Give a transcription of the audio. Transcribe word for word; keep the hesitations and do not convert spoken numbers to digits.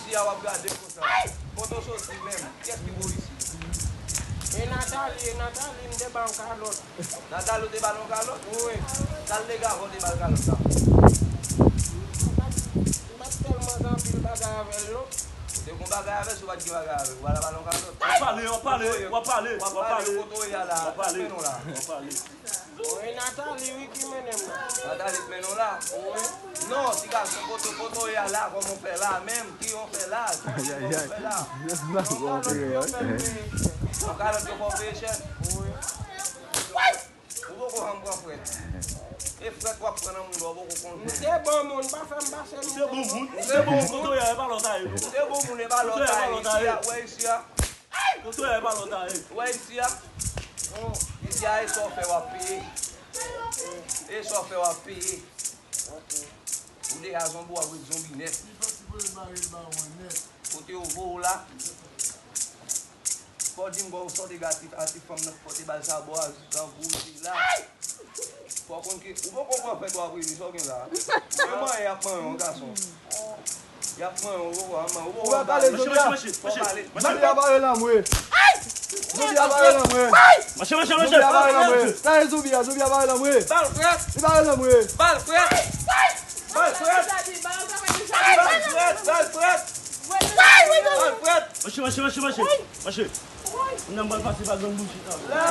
Isi a w ap gade konsa. Kote w soti menm? Kiyès ki voye isit? E Nathalie, e Nathalie, m te ba yon kalòt. Nathalie, ou te ba l yon kalòt? Wi. Sa l te gen avan w te ba l kalòt la? M pa t, m pa t tèlman gen anpil bagay avè l, non. Ou te gen bagay avè l, si w pa t gen bagay avè l, ou pa t ba l yon kalòt. W ap pale, w ap pale, w ap pale, w ap pale. Kote w ye a la? W ap pale. Mennen w la. W ap pale. Wi, Nathalie, wi, ki mennen m la. Nathalie k mennen w la? Wi. Non, ti gason, kote, kote w ye a la, kòman w fè la menm? Ki w fè la? Kòman w fè la? Yon kalòt yo fè w peye chè. Yon kalòt yo fè w peye chè? Wi. Ou poko janm pran frèt. E frèt w ap pran nan moun, ou poko konn. M te bon moun, pa fè m pase m. M te bon moun, m te bon moun, kote w ye a, e pa lòt a ye, non. M te bon moun, e pa lòt a ye. Isi a, w wè isi a. Kote w ye a, e pa lòt a ye. W wè isi a. Isi a, e sa w fè w ap peye. E sa w fè w ap peye. Ou deja zonbi, w ap ret zonbi nèt. Kote yo voye w la? Fò w di m, bon, w sòti gade ti, a ti fanm nan, fò w te ba l sa bò a, tankou w te la. Fò w konn ke, ou poko pran frèt w ap rele, sa w gen la? Mwen manyen, y ap manyen w, gason. Y ap manyen w, ou poko, ou poko pale, jodi a. Jodi a bare nan mwen. Jodi a bare nan mwen. Mache, mache, mache. Jodi a bare nan mwen. Sa e zonbi a, zonbi a bare nan mwen. Ba l frèt. Li bare nan mwen. Ba l frèt. Ba l frèt. Ba l frèt, ba l frèt. Ba l frèt. Mache, mache, mache, mache. Mache. Nan m pral pase pa grann bouch la.